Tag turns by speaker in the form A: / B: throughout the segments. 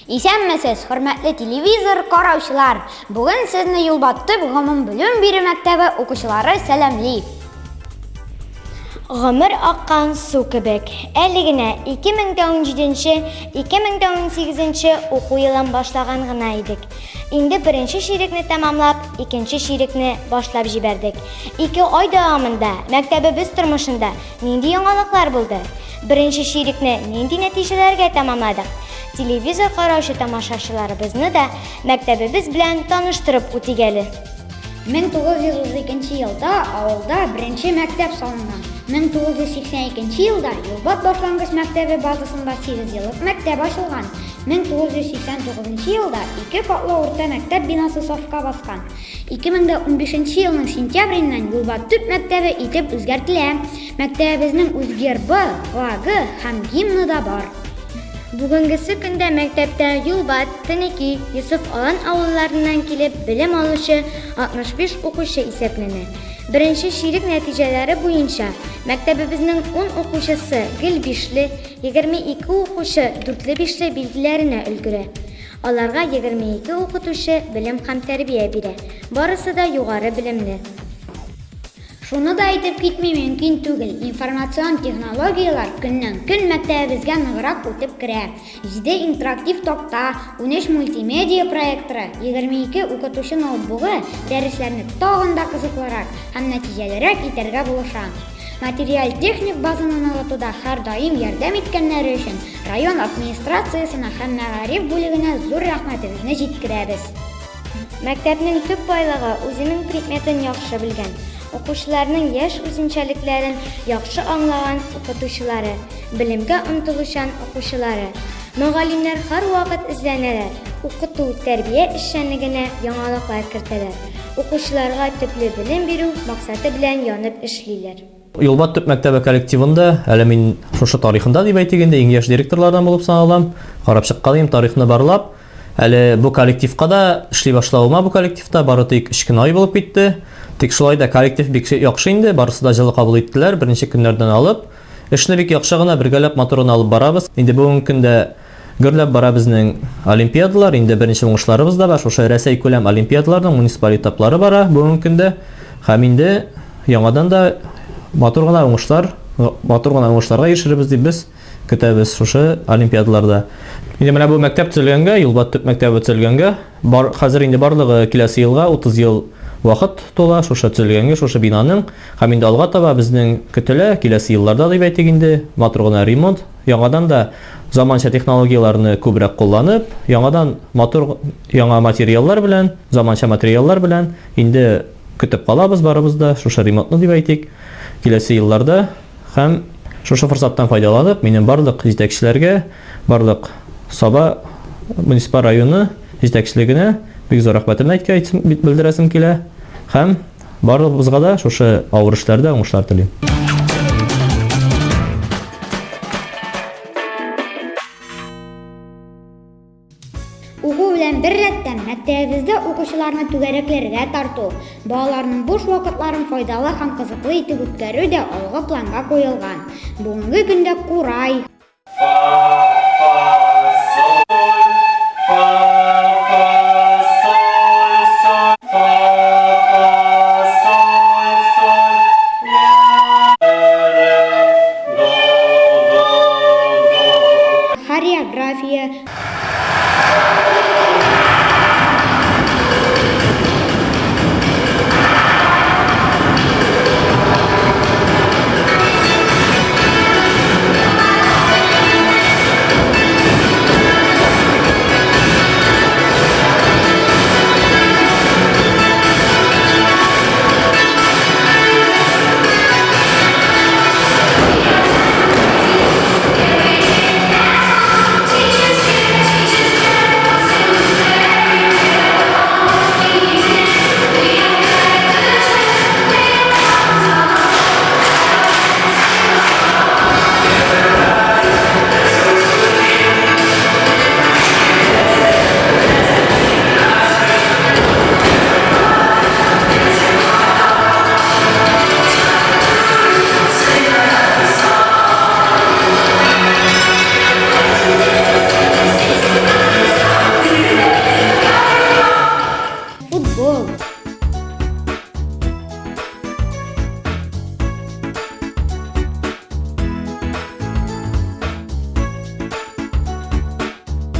A: Исәнмесез, хөрмәтле телевизор караучылар! Бүген сезне Юлбат төп гомумбелем бирү мәктәбе укучылары сәламли.
B: Гомер аккан су кебек. Әле генә 2017-2018 уку елын башлаган гына идек. Инде беренче чирекне тәмамлап, икенче чирекне башлап җибәрдек. Ике ай дәвамында мәктәбебез тормышында нинди яңалыклар булды? Беренче чирекне нинди нәтиҗәләргә тәмамладык? Телевизор караучы тамашачыларыбызны да мәктәбебез белән таныштырып үтик әле.
A: 1932 елда авылда беренче мәктәп салынган. 1982 елда Юлбат башлангыч мәктәбе базасында сигезьеллык мәктәп ачылган. 1989 елда ике катлы урта мәктәп бинасы сафка баскан. 2015 елның сентябреннән Юлбат төп мәктәбе итеп үзгәртелә. Мәктәбебезнең үз гербы, флагы һәм гимны да бар.
B: Бүгенгесе көндә мәктәптә Юлбат, Тенеки, Йосыф Алан авылларыннан килеп белем алучы 65 укучы исәпләнә. Беренче чирек нәтиҗәләре буенча, мәктәбебезнең ун укучысы гел бишле, 22 укучы дүртле-бишле билгеләренә өлгерә. Аларга 22 укытучы белем һәм тәрбия бирә, барысы да югары белемле.
A: Шуны да әйтеп китми мөмкин түгел, информацион технологияләр көннән-көн мәктәбебезгә ныграк үтеп керә. Җиде интерактив такта, 13 мультимедиа проекторы, 22 укытучы ноутбугы дәресләрне тагын да кызыклырак һәм нәтиҗәлерәк итәргә булыша. Материаль-техник базаны ныгытуда һәрдаим ярдәм иткәннәре өчен район администрациясенә һәм мәгариф бүлегенә зур рәхмәтебезне җиткерәбез.
B: Мәктәпнең төп байлыгы, үзенең предметын яхшы белгән, укучыларның яшь үзенчәлекләрен яхшы аңлаган укытучылары, белемгә омтылучан укучылары. Мөгаллимнәр һәрвакыт эзләнәләр, укыту, тәрбия эшчәнлегенә яңалыклар кертәләр, укучыларга төпле белем бирү максаты белән янып эшлиләр.
C: Юлбат төп мәктәбе коллективында, әле мин шушы тарихында дип әйтик инде, иң яшь директорлардан булып саналам. Карап чыкканыем, тарихны барлап, әле бу коллективка да эшли башлавыма бу коллективта бары тик өч кенә ай булып китте. Тик шулай да коллектив бик яхшы инде, барысы да җылы кабул иттеләр, беренче көннәрдән алып. Эшне бик яхшы гына, бергәләп матур гына алып барабыз. Инде бүгенге көндә гөрләп бара безнең олимпиадалар, инде беренче уңышларыбыз да бар. Шушы Рәсәй күләм олимпиадаларның муниципаль этаплары бара бүгенге көндә. Һәм инде яңадан да матур гына уңышлар, матур гына уңышларга ирешербез дип без көтәбез шушы олимпиадаларда. Инде менә бу мәктәп төзелгәнгә, Юлбат төп мәктәбе төзелгәнгә, бар, хәзер инде барлыгы киләсе елга 30 ел вакыт тула шушы төзелгәнгә, шушы бинаның. Һәм инде алга таба безнең көтелә, киләсе елларда дип әйтик инде, матур гына ремонт, яңадан да заманча технологияләрне күбрәк кулланып, яңадан матур яңа материаллар белән, заманча материаллар белән инде көтеп калабыз барыбыз да шушы ремонтны дип әйтик, киләсе елларда. Һәм шушы форсаттан файдаланып, минем барлык җитәкчеләргә, барлык Саба муниципаль районы җитәкчелегенә бик зур рәхмәтемне әйткә белдерәсем килә. Һәм барлыгыбызга да шушы авыр эшләрдә уңышлар телим.
A: Уку белән беррәттән, мәктәбебездә укучыларны түгәрәкләргә тарту, балаларның буш вакытларын файдалы һәм кызыклы итеп үткәрү дә алгы планга куелган. Бүгенге көндә курай,
D: Фа, фа, соль, фа, фа, соль, соль, фа, фа, соль, соль, ля, ре, до, до, до.
A: Хореография,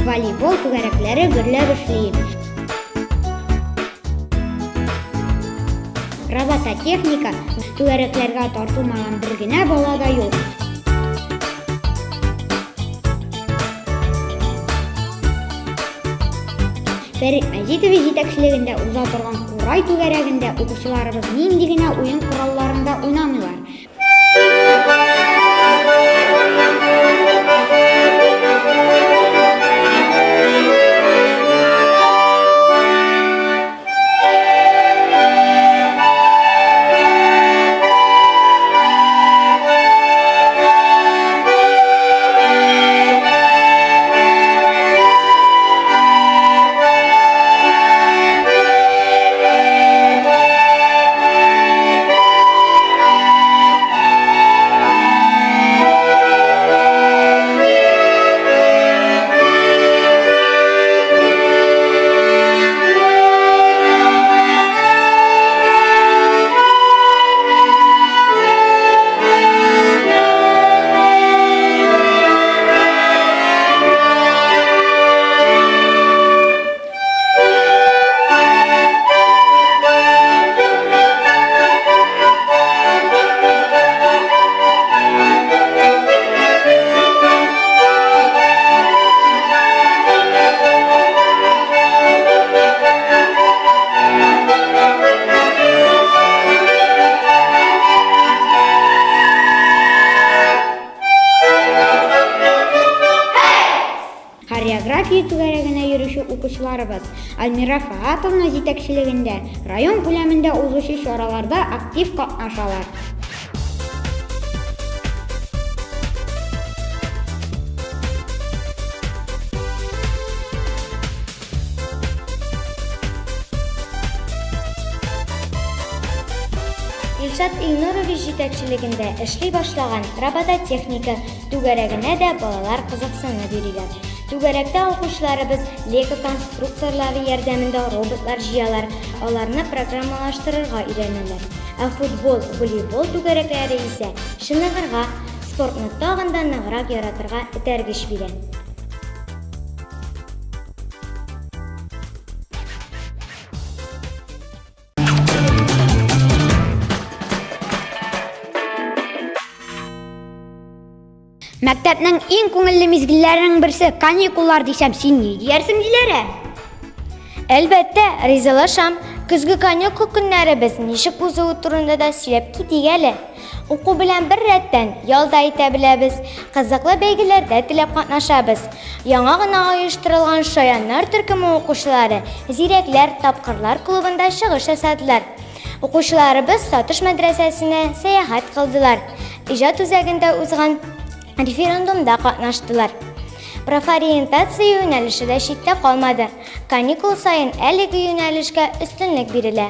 A: волейбол түгәрәкләре гөрләп эшли. Робототехника түгәрәкләргә тартылмаган бер генә бала да юк. Фәрит Мәҗитович җитәкчелегендә уза торган Курай түгәрәгендә укучыларыбыз нинди генә уен коралларында уйнамыйлар. Хореография түгәрәгенә йөрүче укучыларыбыз Альмира Фаатовна җитәкчелегендә район күләмендә узучы чараларда актив катнашалар.
B: Илшат Илнурович җитәкчелегендә эшли башлаган робототехника түгәрәгенә дә балалар кызыксынып йөриләр. Түгәрәктә укучыларыбыз лего конструкторлары ярдәмендә роботлар җыялар, аларны программалаштырырга өйрәнәләр. Ә футбол, волейбол түгәрәкләре исә чыныгырга, спортны тагын да ныграк яратырга этәргеч бирә.
A: Мәктәпнең иң күңелле мизгелләренең берсе каникуллар дисәм, син ни диярсең, Диләрә?
B: Әлбәттә, ризалашам. Көзге каникул көннәребез ничек узуы турында да сөйләп китик әле. Уку белән бер рәттән ял да итә беләбез, кызыклы бәйгеләрдә теләп катнашабыз. Яңа гына оештырылган Шаяннар төркеме укучылары Зирәкләр, тапкырлар клубында чыгыш ясадылар. Укучыларыбыз Сатыш мәдрәсәсенә сәяхәт кылдылар, иҗат үзәгендә узган референдумда катнаштылар. Профориентация юнәлеше дә читтә калмады. Каникул саен әлеге юнәлешкә өстенлек бирелә.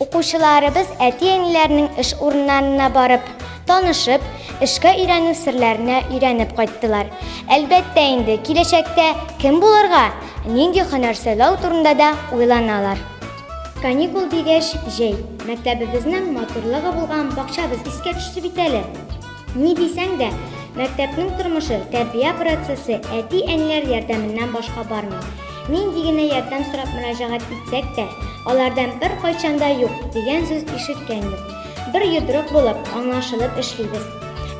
B: Укучыларыбыз әти-әниләренең эш урыннарына барып, танышып, эшкә өйрәнү серләренә өйрәнеп кайттылар. Әлбәттә инде, киләчәктә кем булырга, нинди һөнәр сайлау турында да уйланалар. Каникул дигәч, җәй, мәктәбебезнең матурлыгы булган бакчабыз искә төште бит әле. Ни дисәң дә, мәктәпнең тормышы, тәрбия процессы әти-әниләр ярдәменнән башка бармый. Нинди генә ярдәм сорап мөрәҗәгать итсәк тә, алардан беркайчан да юк дигән сүз ишеткән юк. Бер йодрык булып, аңлашылып эшлибез.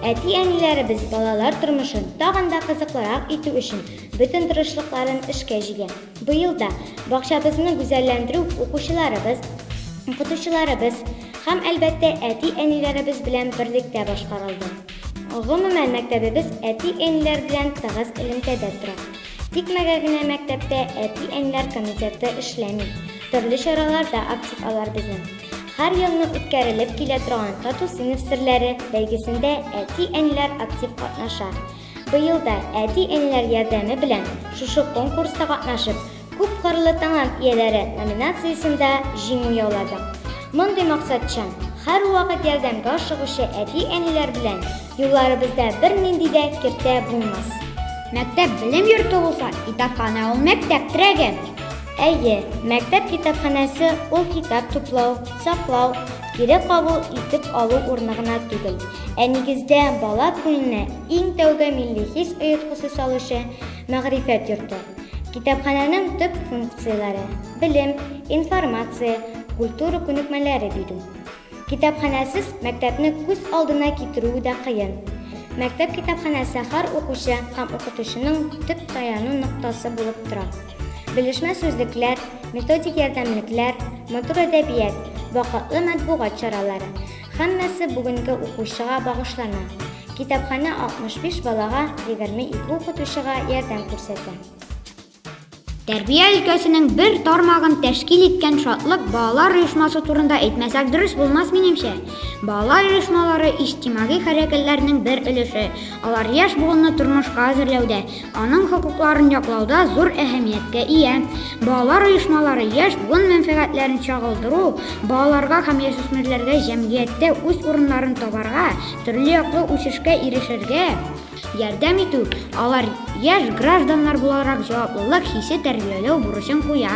B: Әти-әниләребез балалар тормышын тагын да кызыклырак итү өчен бөтен тырышлыкларын эшкә җигә. Быел да бакчабызны гүзәлләндерү укучыларыбыз, укытучыларыбыз һәм, әлбәттә, әти-әниләребез белән берлектә башкарылды. Гомумән, мәктәбебез әти-әниләр белән тыгыз элемтәдә тора. Тикмәгә генә мәктәптә әти-әниләр комитеты эшләми. Төрле чараларда актив алар безнең. Һәр елны үткәрелеп килә торган Тату сыйныф серләре бәйгесендә әти-әниләр актив катнаша. Быел да әти-әниләр ярдәме белән шушы конкурста катнашып, Күпкырлы талант ияләре номинациясендә җиңү яуладык. Мондый максатчан, һәрвакыт ярдәмгә ашыгучы әти-әниләр белән юлларыбызда бернинди дә киртә булмас.
A: Мәктәп белем йорты булса, китапханә ул мәктәп терәге.
B: Әйе, мәктәп китапханәсе ул китап туплау, саклау, кире кабул итеп алу урыны гына түгел, ә нигездә бала күңеленә иң тәүге милли хис оеткысы салучы мәгърифәт йорты. Китапханәнең төп функцияләре, белем, информация, культура күнекмәләре бирү. Китапханәсез мәктәпне күз алдына китерүе дә кыен. Мәктәп китапханәсе һәр укучы һәм укытучының төп таяну ноктасы булып тора. Белешмә сүзлекләр, методик ярдәмлекләр, матур әдәбият, вакытлы матбугат чаралары, һәммәсе бүгенге укучыга багышлана. Китапханә 65 балага, 22 укытучыга ярдәм күрсәтә.
A: Тәрбия өлкәсенең бер тармагын тәшкил иткән Шатлык балалар оешмасы турында әйтмәсәк дөрес булмас, минемчә. Балалар оешмалары иҗтимагый хәрәкәтләрнең бер өлеше. Алар яшь буынны тормышка әзерләүдә, аның хокукларын яклауда зур әһәмияткә ия. Балалар оешмалары яшь буын мәнфәгатьләрен чагылдыру, балаларга һәм яшүсмерләргә җәмгыятьтә үз урыннарын табарга, төрле яклы үсешкә ирешергә, Ярдәм итү, алар яшь гражданнар буларак җаваплылык хисе тәрбияләү бурычын куя.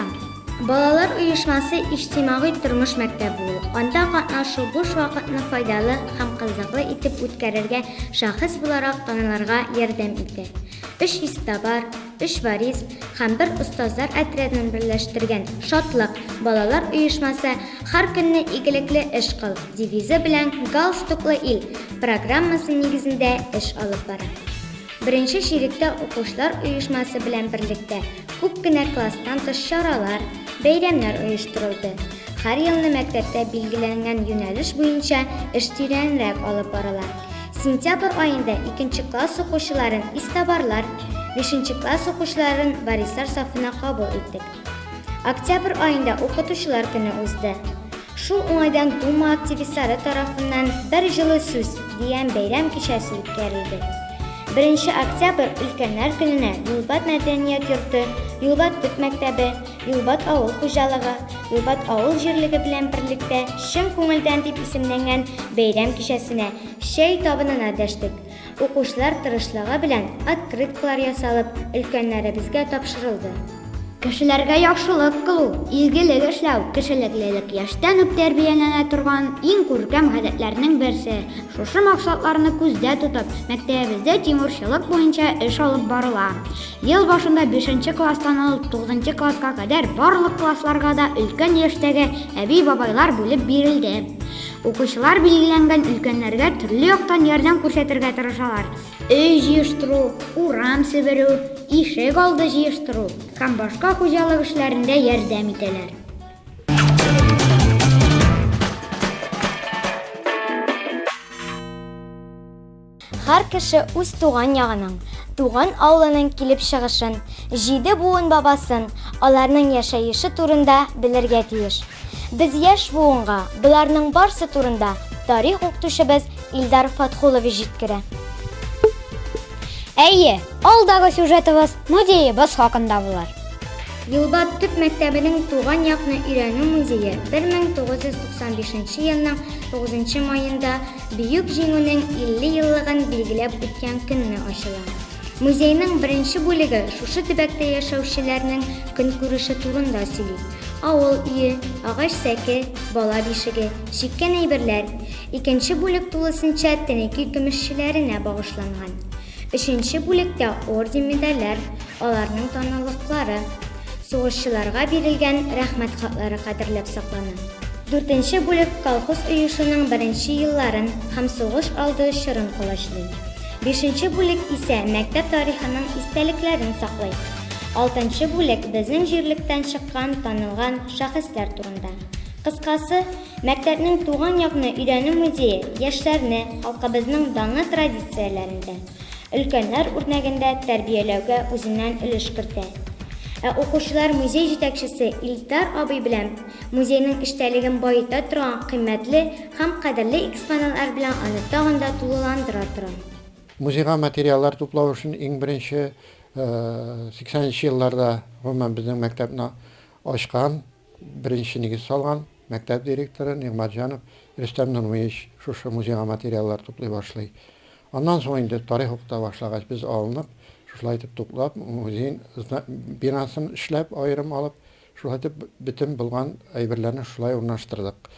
B: Балалар оешмасы иҗтимагый тормыш мәктәбе ул. Анда катнашу буш вакытны файдалы һәм кызыклы итеп үткәрергә, шәхес буларак танылырга ярдәм итә. Өч истабар, өч варис һәм бер остазлар отрядын берләштергән Шатлык балалар оешмасы Һәр көнне игелекле эш кыл! девизы белән Галстуклы ил программасы нигезендә эш алып бара. Беренче чиректә укучылар оешмасы белән берлектә күп кенә класстан тыш чаралар, бәйрәмнәр оештырылды. Һәр елны мәктәптә билгеләнгән юнәлеш буенча эш тирәнрәк алып барыла. Сентябрь аенда икенче класс укучыларын Истабарлар, бишенче класс укучыларын Варислар сафына кабул иттек. Октябрь аенда Укытучылар көне узды. Шул уңайдан Дума активистлары тарафыннан Бер җылы сүз дигән бәйрәм кичәсе үткәрелде. Беренче октябрь Өлкәннәр көненә Юлбат мәдәният йорты, Юлбат төп мәктәбе, Юлбат авыл хуҗалыгы, Юлбат авыл җирлеге белән берлектә Чын күңелдән дип исемләнгән бәйрәм кичәсенә, чәй табынына дәштек. Укучылар тырышлыгы белән открыткалар ясалып, өлкәннәребезгә тапшырылды.
A: Кешеләргә яхшылык кылу, изгелек эшләү, кешелеклелек яшьтән үк тәрбияләнә торган иң күркәм гадәтләрнең берсе. Шушы максатларны күздә тотып, мәктәбебездә тимурчылык буенча эш алып барыла. Ел башында бишенче класстан алып тугызынчы класска кадәр барлык классларга да өлкән яшьтәге әби-бабайлар бүлеп бирелде. Укучылар билгеләнгән өлкәннәргә төрле яктан ярдәм күрсәтергә тырышалар, өй җыештыру, урам себерү, ишек алды җыештыру һәм башка хуҗалык эшләрендә ярдәм итәләр.
B: Һәр кеше үз туган ягының, туган авылының килеп чыгышын, җиде буын бабасын, аларның яшәеше турында белергә тиеш. Без яшь буынга боларның барсы турында тарих укытучыбыз Илдар Фатхулович җиткерә.
A: Әйе, алдагы сюжетыбыз музеебыз хакында булыр.
B: Юлбат төп мәктәбенең туган якны өйрәнү музее 1995 елның 9 маенда Бөек Җиңүнең 50 еллыгын билгеләп үткән көнне ачыла. Музейның беренче бүлеге шушы төбәктә яшәүчеләрнең көнкүреше турында сөйли. Авыл өе, агач сәке, бала бишеге, чиккән әйберләр. Икенче бүлек тулысынча Тенеки көмешчеләренә багышланган. Өченче бүлектә орден-медальләр, аларның таныклыклары, сугышчыларга бирелгән рәхмәт хатлары кадерләп саклана. Дүртенче бүлек колхоз оешуның беренче елларын һәм сугыш алды чорын колачлый. Бишенче бүлек исә мәктәп тарихының истәлекләрен саклый. Алтынчы бүлек безнең җирлектән чыккан танылган шәхесләр турында. Кыскасы, мәктәпнең туган якны өйрәнү музее яшьләрне халкыбызның данлы традицияләрендә, өлкәннәр үрнәгендә тәрбияләүгә үзеннән өлеш кертә. Ә укучылар музей җитәкчесе Илдар абый белән музейның эчтәлеген баета торган кыйммәтле һәм кадерле экспонатлар белән аны тагын да тулыландыра тора.
E: Музейга материаллар туплау өчен иң беренче 80 нче елларда, гомумән, безнең мәктәпне ачкан, Беренче нигез салган мәктәп директоры Нигъмәтҗанов Рөстәм Нурмиевич шушы музейга материаллар туплый башлый. Аннан соң инде тарих укыта башлагач, без алынып, шушылай итеп туплап, музей бинасын эшләп, аерым алып, шулай итеп бөтен булган әйберләрне шулай урнаштырдык.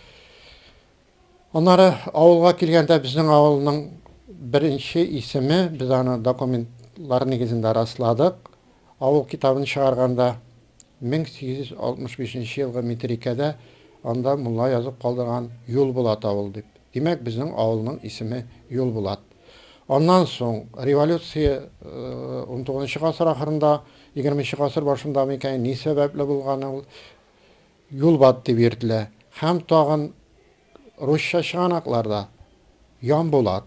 E: Аннары авылга килгәндә безнең авылның беренче исеме, без аны документлар нигезендә расладык. Авыл китабын чыгарганда 1865 нче елгы метрикәдә анда мулла язып калдырган Юлбулат авыл дип. Димәк, безнең авылның исеме Юлбулат. Аннан соң революция унтугызынчы гасыр ахырында, егерменче гасыр башындамы икән, ни сәбәпле булган ул, Юлбат дип йөртелә. Һәм тагын русча чыганакларда Ямбулат.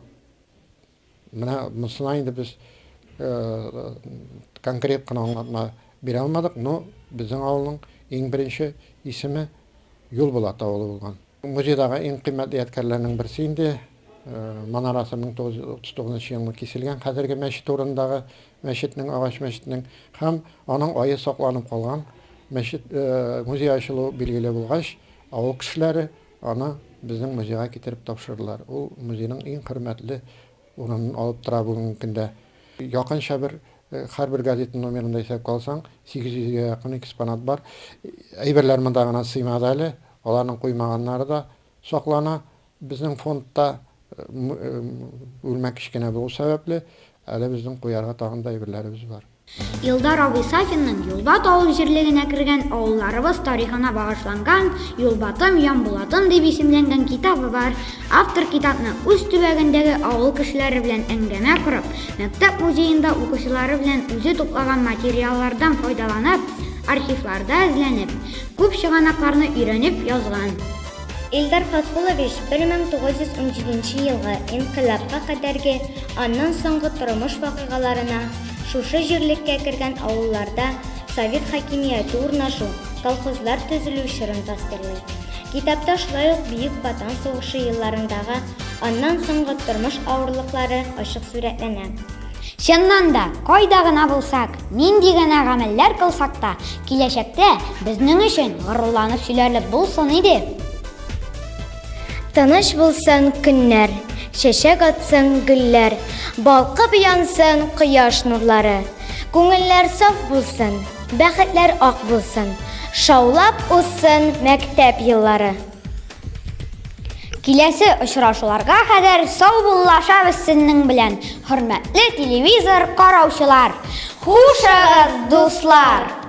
E: Менә монысына инде без конкрет кына аңлатма бирә алмадык, но безнең авылның иң беренче исеме Юлбулат авылы булган. Музейдагы иң кыйммәтле ядкәрләрнең берсе инде манарасы 1939 елны киселгән хәзерге мәчет урынындагы мәчетнең, агач мәчетнең һәм аның ае сакланып калган. Мәчет музей ачылу билгеле булгач, авыл кешеләре Аны безнең музейга китереп тапшырдылар. Ул музейның иң хөрмәтле урынын алып тора бүгенге көндә. Якынча бер һәрбер газета номерында исәпкә алсаң, 800 гә якын экспонат бар. Әйберләр монда гына сыймады әле, аларның куймаганнары да саклана безнең фондта. Бүлмә кечкенә булу сәбәпле, әле безнең куярга тагын да әйберләребез бар.
A: Илдар абый Сафинның Юлбат авыл җирлегенә кергән авылларыбыз тарихына багышланган Юлбатым, Ямбулатым дип исемләнгән китабы бар. Автор китапны үз төбәгендәге авыл кешеләре белән әңгәмә корып, мәктәп музеенда укучылары белән үзе туплаган материаллардан файдаланып, архивларда эзләнеп, күп чыганакларны өйрәнеп язган.
B: Илдар Фәтхуллович 1917 нче елгы инкыйлабка кадәрге, аннан соңгы тормыш вакыйгаларына, шушы җирлеккә кергән авылларда совет хакимияте урнашу, колхозлар төзелү чорын тасвирлый. Китапта шулай ук Бөек Ватан сугышы елларындагы, аннан соңгы тормыш авырлыклары ачык сурәтләнә.
A: Чыннан да, кайда гына булсак, нинди генә гамәлләр кылсак та, киләчәктә безнең өчен горурланып сөйләрлек булсын иде.
B: Тыныч булсын көннәр, чәчәк атсын гөлләр, балкып янсын кояш нурлары. Күңелләр саф булсын, бәхетләр ак булсын, шаулап узсын мәктәп еллары.
A: Киләсе очрашуларга кадәр саубуллашабыз сезнең белән, хөрмәтле телевизор караучылар. Хушыгыз, дуслар!